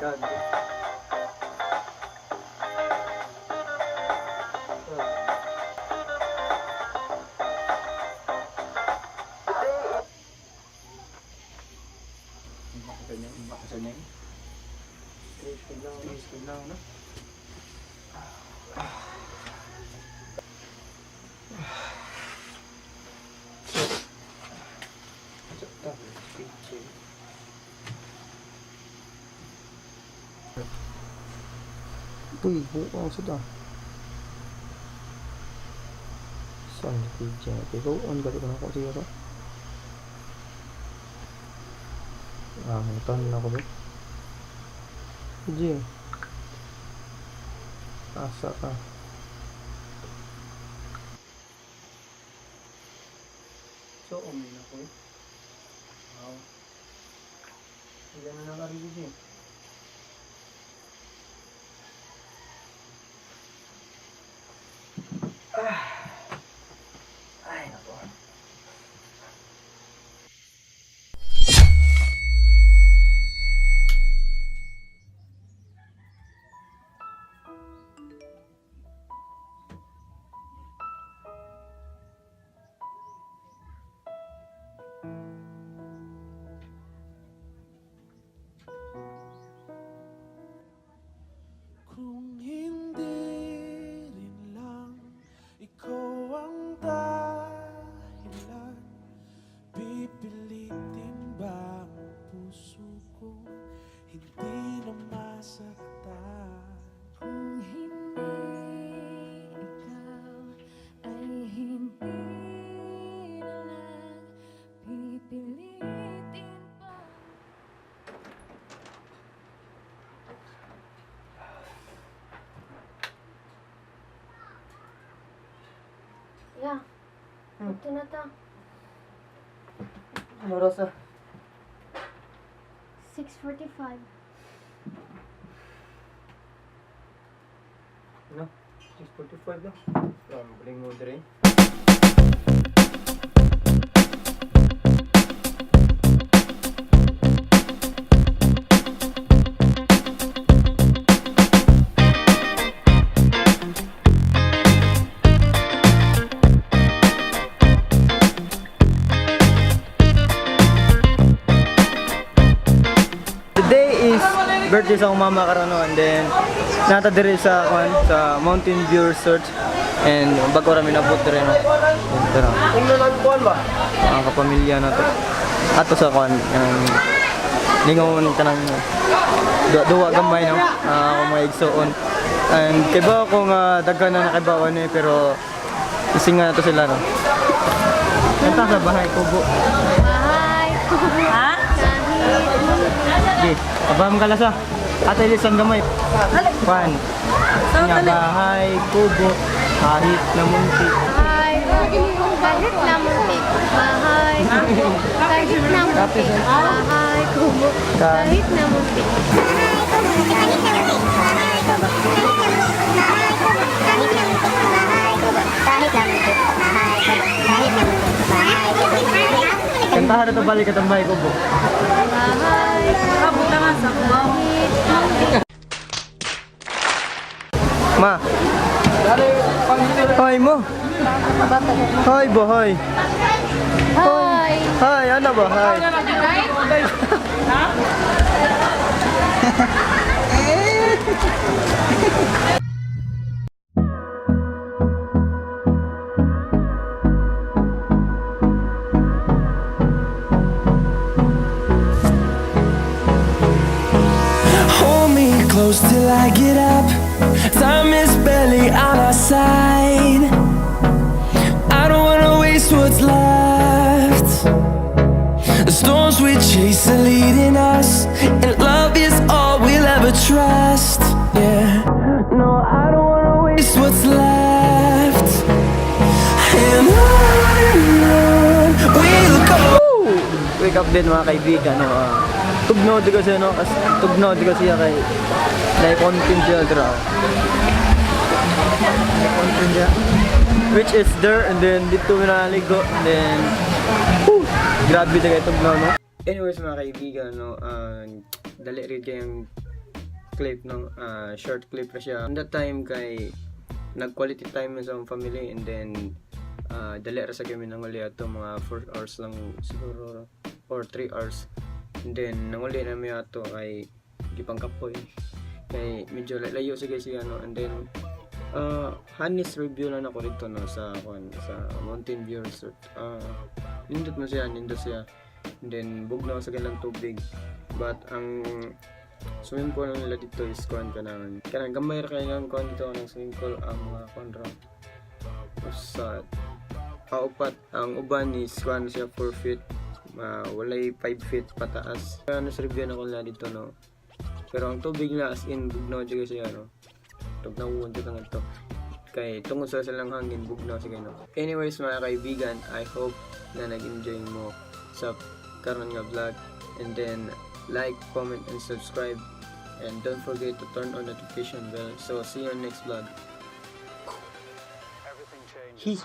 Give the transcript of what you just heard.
Grabe. Uy, buong sa da. Saan ni PJ? Ikaw, on gato na ako siya to. Ah, tan na ako ba? PJ. Asa ka? So, umi na ko eh. Wow. Hindi na lang ari, PJ. Ay, nako. Kung hindi rin lang ikaw ang dahilan, pipilitin ba ang puso ko hindi na masaktan? Kung hindi ikaw ay hindi na lang pipilitin pa. Yeah. Ito na ta. Ano oras ah? 6:45. Ano? 6:45 na. Rambling mo din. Today is birthday sa akong mama karon, no, and then nata diri sa kwan sa Mountain View Resort and bago ra mi nabot diri, no. And tara. Ang kapamilya na to. Ato sa kwan ang lingon kanang duwa, duwa gamay, no. Ah, akong mga igsuon. And kay ba ako nga daghan na nakaibaw ni, pero ising nga na to sila, no. Kanta sa bahay kubo. Bahay. Ha? Okay, abam ka lasa. Ate Lisan gamay. Kwan. Nga bahay kubo kahit na munti. Bahay. Kahit na munti. Bahay. Kahit na munti. Bahay. Kubo. Kahit na munti. Kantahan na to balik katong bahay kubo. Bahay. Kahit munti. Ma. Hi mo. Hi ba, hi. Hi. Hi, ano ba? Hi. Hold me close till I get up. Time is barely on our side. I don't wanna waste what's left. The storms we chase are leading us, and love is all we'll ever trust. Yeah, no, I don't wanna waste what's left. And on we'll go. Wake up din, mga kaibigan, no. Tugno di kasi, no, as tugno di kasi kay like content siya dra. Content siya. Which is there and then dito naligo and then whew, grabe na kay tugno, no. Anyways, mga kaibigan, no, dali rin kayong clip, no? Short clip ra siya. On that time kay nag quality time sa akong family and then dali ra sa kami nanguli ato, mga 4 hours lang siguro or 3 hours. And then nanguli na mi ato kay gipangkapoy kay medyo layo sige siya, no? And then honest review lang ako dito, no, sa kuan, sa Mountain View Resort. Nindot mo siya, nindot siya. And then bugnaw sa kanilang tubig. But ang swimming pool nila dito is kuan, kanang gamay ra kay ang kuan dito ng swimming pool, ang mga kuan ra usa kaupat. Ang uban is kuan siya, 4 feet, walay 5 feet pataas. Ano sa review na ko nila dito, no? Pero ang tubig nila, as in bugnaw jud siya, no? Tugnaw jud kang ito kay tungod sa silang hangin, bugnaw sige, no? Anyways, mga kaibigan, I hope na nag-enjoy mo sa karon nga vlog. And then like, comment and subscribe and don't forget to turn on notification bell. So see you on next vlog. He